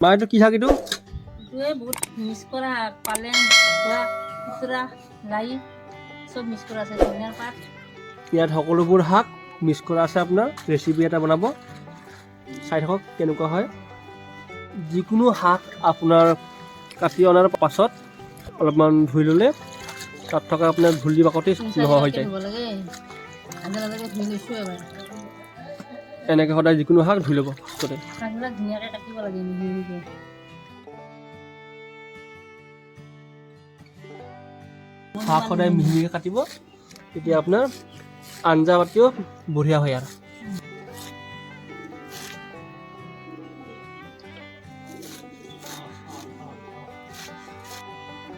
মা, এইটো কি শাক এইটো? এইটোৱে বহুত মিক্স কৰা শাক। পালেং, খুতুৰা, খুতুৰা, লাই চব মিক্স কৰা আছে, ধনিয়াৰ পাত। ইয়াত সকলোবোৰ শাক মিক্স কৰা আছে। আপোনাৰ ৰেচিপি এটা বনাব, চাই থাকক কেনেকুৱা হয়। যিকোনো শাক আপোনাৰ কাটি অনাৰ পাছত অলপমান ধুই ল'লে তাত থকা আপোনাৰ ধূলি বাকতি নোহোৱা হৈ যায়। ধুব লাগে, আধা আধাকে ধুই লৈছোঁ এবাৰ। এনেকৈ সদায় যিকোনো শাক ধুই ল'ব ফাৰ্ষ্টতে। শাকবিলাক ধুনীয়াকৈ কাটিব লাগে মিহি মিহিকৈ। শাক সদায় মিহি মিহিকৈ কাটিব, তেতিয়া আপোনাৰ আঞ্জা পাতিও বঢ়িয়া হয় আৰু।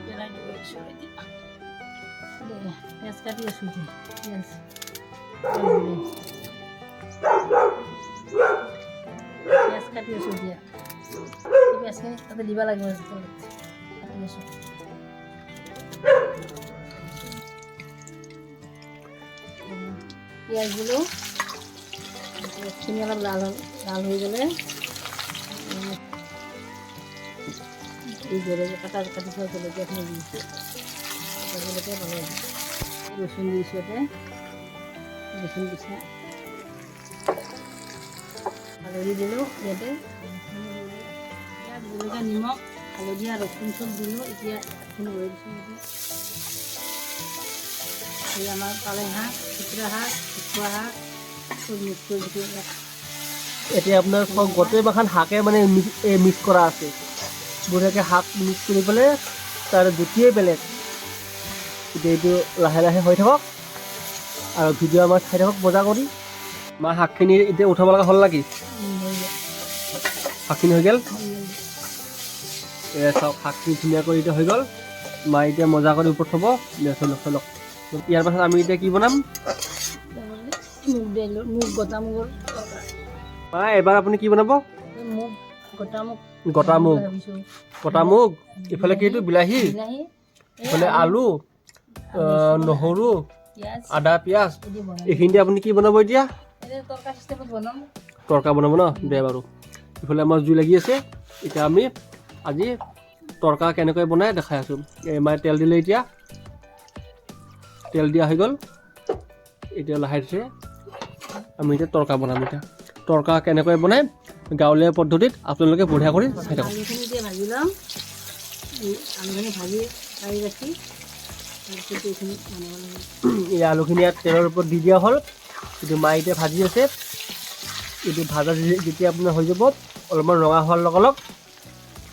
পেলাই দিব দিছোঁ এতিয়া। দে, পিঁয়াজ কাটি আছোঁ এতিয়া। পিঁয়াজ, পিঁয়াজ কাটি আছোঁ এতিয়া। এই পিঁয়াজখিনি তাতে দিব লাগিব। তলত কাটি আছোঁ। পিঁয়াজ দিলোঁ। পিঁয়াজখিনি অলপ লাল লাল হৈ গ'লে এই জলকীয়া কাটি থোৱা জলকীয়াখিনি দি দিছোঁ। কটা জলকীয়া ভালো লাগে। ৰচুন দিছোঁ ইয়াতে, ৰচুন পিছা। হালধি দিলোঁ ইয়াতে। পিঁয়াজ, জলকীয়া, নিমখ, হালধি আৰু ৰচুন চব দিলোঁ। এতিয়া ভাতখিনি বহাই দিছোঁ ইয়াতে। এই আমাৰ পালেং শাক, খুতুৰা শাক, খুতুৰা শাক চব মিক্স কৰি দিছোঁ ইয়াত। এতিয়া আপোনাৰ চব গোটেই মাখান শাকে মানে মিক্স কৰা আছে। বঢ়িয়াকৈ শাক মিক্স কৰি পেলাই তাৰ জুতিয়ে বেলেগ। এতিয়া এইটো লাহে লাহে হৈ থাকক আৰু ভিডিঅ' আমাৰ চাই থাকক মজা কৰি। মা, শাকখিনি এতিয়া উঠাব লগা হ'ল নেকি? হৈ গ'ল। শাকখিনি হৈ গ'ল। হৈ গ'ল। এয়া চাওক, শাকখিনি ধুনীয়া কৰি এতিয়া হৈ গ'ল। মা এতিয়া মজা কৰি ওপৰত থ'ব। দে, থৈ লওক, থৈ লওক। ইয়াৰ পাছত আমি এতিয়া কি বনাম? তাৰমানে মুগ দাইলৰ, মুগ, গোটা মুগৰ তৰকাৰী। মা, এবাৰ আপুনি কি বনাব? এই মুগ, গোটা মুগ। গোটা মুগ। ভাবিছোঁ। গোটা মুগ, ইফালে কি এইটো বিলাহী। বিলাহী, এই ইফালে আলু, নহৰু, পিঁয়াজ, আদা, পিঁয়াজ। এই দি বনাম। এইখিনি দি আপুনি কি বনাব এতিয়া? এই তৰকা চিষ্টেমত বনাম। তৰকা বনাব ন? দে বাৰু। ইফালে আমাৰ জুই লাগি আছে। এতিয়া আমি আজি তৰকা কেনেকৈ বনাই দেখাই আছোঁ। এই মায়ে তেল দিলে। এতিয়া তেল দিয়া হৈ গ'ল। এতিয়া লাহে ধীৰে আমি এতিয়া তৰকা বনাম। এতিয়া তৰকা কেনেকৈ বনাই গাঁৱলীয়া পদ্ধতিত আপোনালোকে বঢ়িয়া কৰি চাই থাকক। আলুখিনি এতিয়া ভাজি ল'ম। এই আলুখিনি ভাজি কাঢ়ি ৰাখি তাৰপিছত এইখিনি বনাব লাগিব। এই আলুখিনি ইয়াত তেলৰ ওপৰত দি দিয়া হ'ল। এইটো মায়ে এতিয়া ভাজি আছে। এইটো ভাজা যেতিয়া আপোনাৰ হৈ যাব, অলপমান ৰঙা হোৱাৰ লগে লগ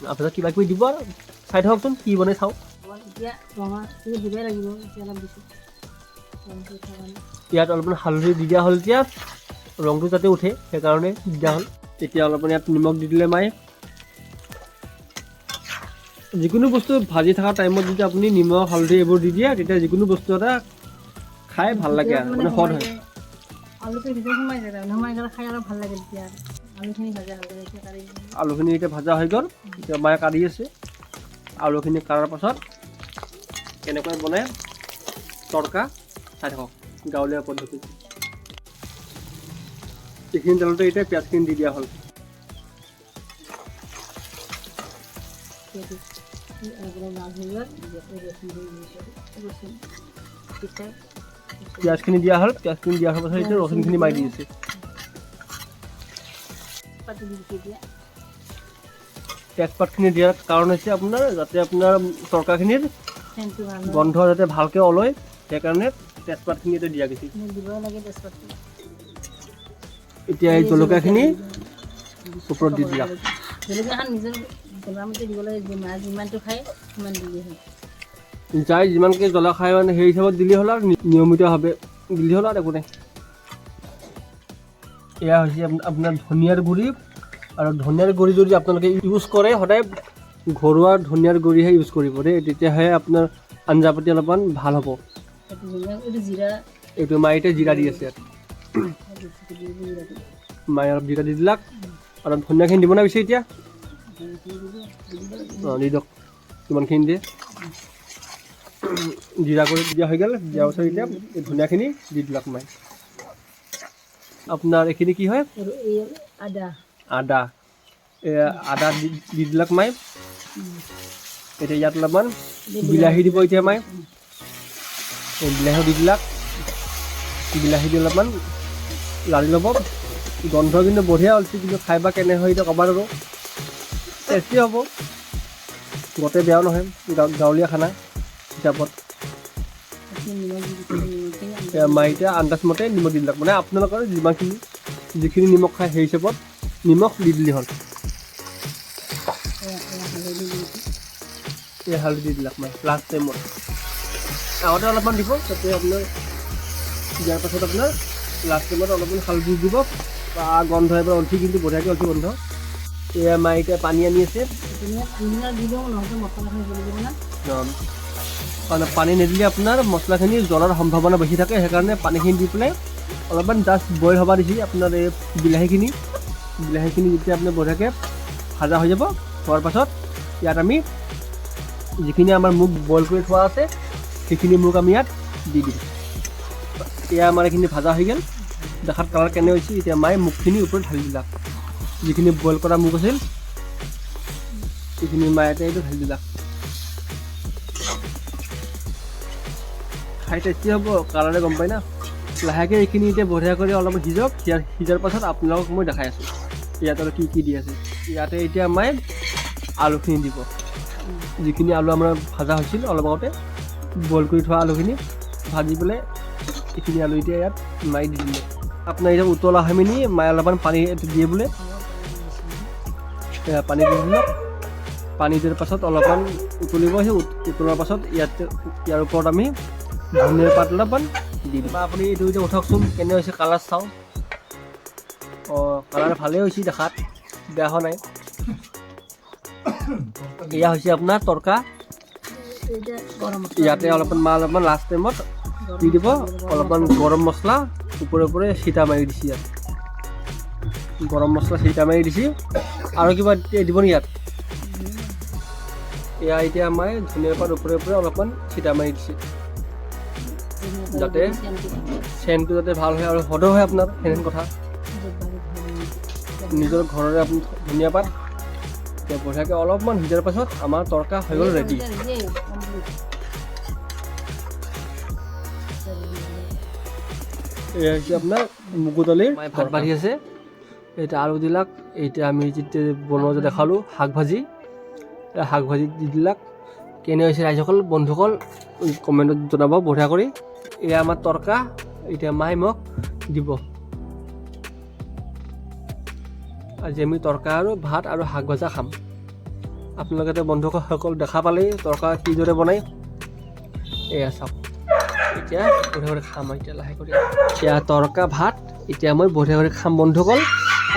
তাৰপিছত কিবা কিবি দিব আৰু চাই থাককচোন কি বনাই চাওঁ। অকণমান এতিয়া ৰঙা দিবই লাগিব। এতিয়া অলপ দিছোঁ ৰংটো উঠাৰ কাৰণে। ইয়াত অলপমান হালধি দি দিয়া হ'ল। এতিয়া ৰংটো যাতে উঠে সেইকাৰণে দি দিয়া হ'ল। এতিয়া অলপমান ইয়াত নিমখ দি দিলে মায়ে। যিকোনো বস্তু ভাজি থকা টাইমত যদি আপুনি নিমখ, হালধি এইবোৰ দি দিয়ে, তেতিয়া যিকোনো বস্তু এটা খাই ভাল লাগে আৰু মানে সোৱাদ হয়। আলুটো ভিতৰত সোমাই যায়, তাৰমানে সোমাই গ'লে খাই অলপ ভাল লাগে তেতিয়া। আৰু আলুখিনি ভাজা হৈ গ'লে এতিয়া কাঢ়ি দিলোঁ। আলুখিনি এতিয়া ভাজা হৈ গ'ল। এতিয়া মায়ে কাঢ়ি আছে। আলুখিনি কাঢ়াৰ পাছত কেনেকৈ বনায় তৰকা চাই থাকক গাঁৱলীয়া পদ্ধতিত। এইখিনি তেলতে এতিয়া পিঁয়াজখিনি দি দিয়া হ'ল। সেইটো অলপ অলপ লাল হৈ গ'ল। এতিয়া ৰচুন দি দিছোঁ, ৰচুন পিঠাই। পিঁয়াজখিনি দিয়া হ'ল। পিঁয়াজখিনি দিয়া হোৱাৰ পাছত এতিয়া ৰচুনখিনি মাৰি দি দিছে। পাতি দি দিছোঁ এতিয়া। তেজপাতখিনি দিয়াৰ কাৰণ হৈছে আপোনাৰ যাতে আপোনাৰ তৰকাখিনিৰ চেণ্টটো ভাল হয়। গোন্ধ যাতে ভালকৈ ওলয়, সেইকাৰণে তেজপাতখিনি এতিয়া দিয়া গৈছে। দিবই লাগে তেজপাতটো। এতিয়া এই জলকীয়াখিনি ওপৰত দি দিলা। জলকীয়াখন নিজৰ জ্বলামতে দিব লাগে। মাছ যিমানটো খায় সিমান দিলেই হ'ল। যাই যিমানকৈ জ্বলা খায় মানে সেই হিচাপত দিলেই হ'ল আৰু নিয়মিতভাৱে দিলেই হ'ল আৰু একো নাই। এয়া হৈছে আপোনাৰ ধনিয়াৰ গুড়ি। আৰু ধনিয়াৰ গুড়ি যদি আপোনালোকে ইউজ কৰে, সদায় ঘৰুৱা ধনিয়াৰ গুড়িহে ইউজ কৰিব দেই, তেতিয়াহে আপোনাৰ আঞ্জা পাতি অলপমান ভাল হ'ব। এইটো জিৰা, এইটো জিৰা। এইটো মায়ে এতিয়া জিৰা দি আছে ইয়াত। বেছিকৈ দি দিব জিৰাটো। মায়ে অলপ জিৰা দি দিলাক আৰু ধনিয়াখিনি দিব না পিছে এতিয়া? ধনিয়াখিনি দিব লাগিব। অঁ, দি দিয়ক কিমানখিনি দিয়ে। জিৰা কৰি দিয়া হৈ গ'ল। দিয়াৰ পাছত এতিয়া এই ধনিয়াখিনি দি দিলাক মায়ে। আপোনাৰ এইখিনি কি হয়? আৰু এই আদা। আদা। এয়া আদা দি দি দিলাক মাই। এতিয়া ইয়াত অলপমান বিলাহী দিব এতিয়া মাই। এই বিলাহী দি দিলাক। বিলাহী দি অলপমান লাৰি ল'ব। গন্ধ কিন্তু বঢ়িয়া ওলছে, কিন্তু খাই বা কেনে হয় এতিয়া ক'ব নোৱাৰোঁ। টেষ্টি হ'ব, গোটেই বেয়াও নহয়, গাঁৱলীয়া খানা হিচাপত। নিমখ দি দিছোঁ, নিমখখিনি। এয়া মাই এতিয়া আন্দাজ মতে নিমখ দি দিলাক, মানে আপোনালোকৰ যিমানখিনি যিখিনি নিমখ খায় সেই হিচাপত নিমখ দি দিলেই হ'ল। হালধি দি দিছোঁ। এই হালধি দি দিলাক মাই লাষ্ট টাইমত। আগতে অলপমান দিব, তাতে আপোনাৰ দিয়াৰ পাছত আপোনাৰ লাষ্ট টাইমত অলপমান হালধি দিব। বা গন্ধ এবাৰ উঠি কিন্তু বঢ়িয়াকৈ উঠি গন্ধ। এয়া মাই এতিয়া পানী আনি আছে। ধুনীয়া দি দিওঁ, নহ'লে মছলাখিনি জ্বলি যাব না। মানে পানী নিদিলে আপোনাৰ মছলাখিনি জ্বলাৰ সম্ভাৱনা বেছি থাকে, সেইকাৰণে পানীখিনি দি পেলাই অলপমান জাষ্ট বইল হ'ব দিছে আপোনাৰ এই বিলাহীখিনি। বিলাহীখিনি যেতিয়া আপোনাৰ বঢ়িয়াকৈ ভাজা হৈ যাব, হোৱাৰ পাছত ইয়াত আমি যিখিনি আমাৰ মুগ বইল কৰি থোৱা আছে সেইখিনি মুগ আমি ইয়াত দি দিম। এয়া আমাৰ এইখিনি ভাজা হৈ গ'ল, দেখাত কালাৰ কেনে হৈছে। এতিয়া মায়ে মুগখিনি ওপৰত ঢালি দিলাক, যিখিনি বইল কৰা মুগ আছিল সেইখিনি মায়ে এতিয়া এইটো ঢালি দিলাক। খাই টেষ্টি হ'ব, কালাৰে গম পায় না। লাহেকৈ এইখিনি এতিয়া বঢ়িয়া কৰি অলপ সিজক। সিজাৰ পাছত আপোনালোকক মই দেখাই আছোঁ ইয়াত আৰু কি কি দি আছে। ইয়াতে এতিয়া মায়ে আলুখিনি দিব, যিখিনি আলু আমাৰ ভাজা হৈছিল অলপ আগতে, বইল কৰি থোৱা আলুখিনি ভাজি পেলাই এইখিনি আলু এতিয়া ইয়াত মাৰি দি দিলে। আপোনাৰ এতিয়া উতলা হৈ মেলি মায়ে অলপমান পানী দিয়ে বোলে। এয়া পানী দি দিলক। পানী দিয়াৰ পাছত অলপমান উতলিব। সেই উতলাৰ পাছত ইয়াৰ ওপৰত আমি ধনিয়াৰ পাত অলপমান দি দিম। আপুনি এইটো এতিয়া উঠকচোন, কেনে হৈছে কালাৰ চাওঁ। অঁ, কালাৰ ভালেই হৈছে, দেখাত বেয়া হোৱা নাই। এয়া হৈছে আপোনাৰ তৰকা। এতিয়া গৰম মছলা। ইয়াতে অলপমান মা অলপমান লাষ্ট টাইমত দি দিব অলপমান গৰম মছলা, ওপৰে ওপৰে চিটা মাৰি দিছে। ইয়াত গৰম মছলা চিটা মাৰি দিছে। আৰু কিবা দিব নেকি ইয়াত? এয়া এতিয়া মায়ে ধনিয়াৰ পাত ওপৰে ওপৰে অলপমান চিটা মাৰি দিছে, যাতে চেনটো যাতে ভাল হয় আৰু সদৌ হয় আপোনাৰ সেনেহেন কথা। নিজৰ ঘৰৰে আপুনি ধনিয়া পাত। এতিয়া বঢ়িয়াকৈ অলপমান সিজাৰ পাছত আমাৰ তৰকা হৈ গ'ল ৰেডি। এয়া হৈছে আপোনাৰ মগু দালিৰ ভাত বাঢ়ি আছে। এতিয়া আলু দিলাক। এতিয়া আমি যেতিয়া বনোৱা যে দেখালোঁ শাক ভাজি, এই শাক ভাজি দি দিলাক। কেনে হৈছে ৰাইজসকল বন্ধুসকল কমেণ্টত জনাব বঢ়িয়া কৰি। এয়া আমাৰ তৰকা, এতিয়া মায়ে মোক দিব। আজি আমি তৰকা আৰু ভাত আৰু শাক ভজা খাম। আপোনালোকে বন্ধুসকল দেখা পালেই তৰকা কিদৰে বনায়। এয়া চাওক, এতিয়া বঢ়িয়া কৰি খাম এতিয়া লাহে কৰি। এতিয়া তৰকা ভাত এতিয়া মই বঢ়িয়া কৰি খাম বন্ধুসকল।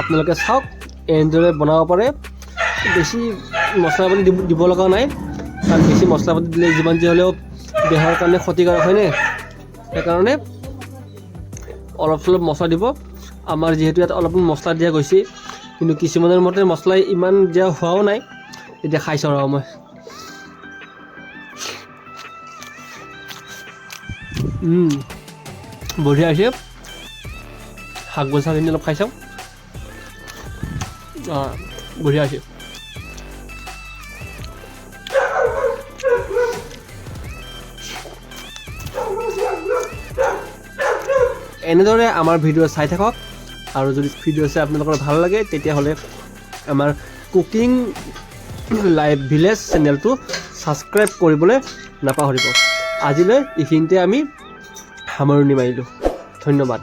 আপোনালোকে চাওক এনেদৰে বনাব পাৰে। বেছি মছলা পাতি দিব লগা নাই, কাৰণ বেছি মছলা পাতি দিলে যিমান যি হ'লেও দেহৰ কাৰণে ক্ষতিকাৰক হয়নে, সেইকাৰণে অলপ চলপ মছলা দিব। আমাৰ যিহেতু ইয়াত অলপমান মছলা দিয়া গৈছে, কিন্তু কিছুমানৰ মতে মছলা ইমান দিয়া হোৱাও নাই। এতিয়া খাই চাওঁ ৰ মই। বঢ়িয়া হৈছে। শাক ভজাখিনি অলপ খাই চাওঁ। অঁ, বঢ়িয়া হৈছে। এনেদৰে আমাৰ ভিডিঅ' চাই থাকক, আৰু যদি ভিডিঅ' চাই আপোনালোকৰ ভাল লাগে তেতিয়াহ'লে আমাৰ কুকিং লাইভ ভিলেজ চেনেলটো ছাবস্ক্ৰাইব কৰিবলৈ নাপাহৰিব। আজিলৈ এইখিনিতে আমি সামৰণি মাৰিলোঁ। ধন্যবাদ।